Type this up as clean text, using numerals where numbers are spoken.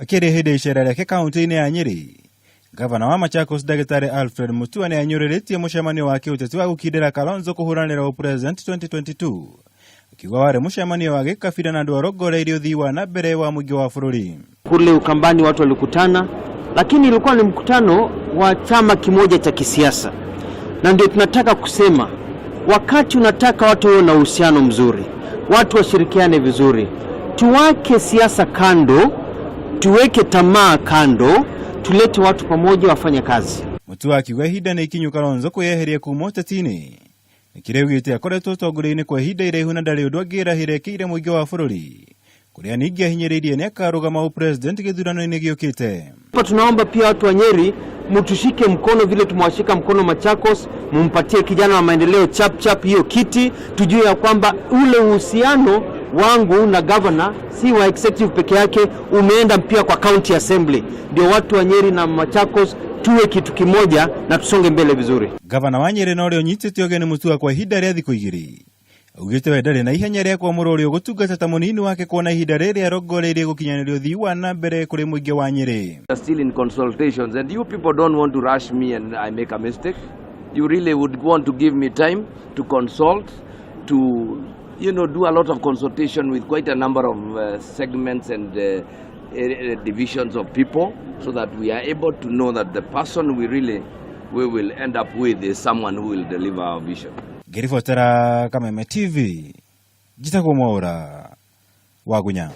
Akĩaria hĩndĩ ya icera rĩake kaunti-inĩ ya Nyĩrĩ, Gavana wa Machakos Ndagĩtarĩ Alfred Mutua nĩ anyũrĩrĩtie mũcemanio wa kĩũteti wa gũkindĩra Kalonzo kũhũranĩra ũpresident 2022, akiuga warĩ mũcemanio wa gĩkabira na ndwarongoreirie ũthii wa na mbere wa mũingĩ wa bũrũri. Kule Ukambani watu walikutana, lakini ilikuwa ni mkutano wa chama kimoja cha kisiasa, na ndio tunataka kusema, wakati unataka watu wawe na uhusiano mzuri, watu washirikiane vizuri, tuweke siasa kando, tuweke tamaa kando, tulete watu pamoja wafanye kazi. Mutua akiuga ihinda nĩ ikinyu Kalonzo kwĩyeheria kuma ũteti-inĩ nĩkĩrĩa augĩte akoretwo ũtongoria-inĩ kwa ihinda iraihu na ndarĩ ũndũ angĩrahĩra ekĩire mũingĩ wa bũrũri kũrĩa ningĩ ahinyĩrĩirie nĩ akarũgama ũpresident gĩthurano-inĩ gĩũkĩte. Hapa tunaomba pia watu wa Nyeri mtushike mkono vile tumewashika mkono Machakos, mumpatie kijana wa maendeleo chap chap hiyo kiti, tujue ya kwamba ule uhusiano wangu na governor si wa executive peke yake, umeenda pia kwa county assembly. Ndio watu wa Nyeri na Machakos tuwe kitu kimoja na tusonge mbele vizuri. Gavana wa Nyeri na ũrĩa ũnyitĩte ũgeni Mutua kwa ihinda rĩa thikũ igĩrĩ augĩte we ndarĩ na ihenya rĩa kwamũra ũrĩa ũgũtungata ta mũnini wake kuona ihinda rĩrĩ arongoreirie gũkinyanĩria ũthii wa na mbere kũrĩ mũingĩ wa Nyeri. Are still in consultations, and you people don't want to rush me and I make a mistake. You really would want to give me time to consult, to do a lot of consultation with quite a number of segments and divisions of people, so that we are able to know that the person we really we will end up with is someone who will deliver our vision. Ngĩribotera Kameme TV, njĩtagwo Mwaũra Wagunya.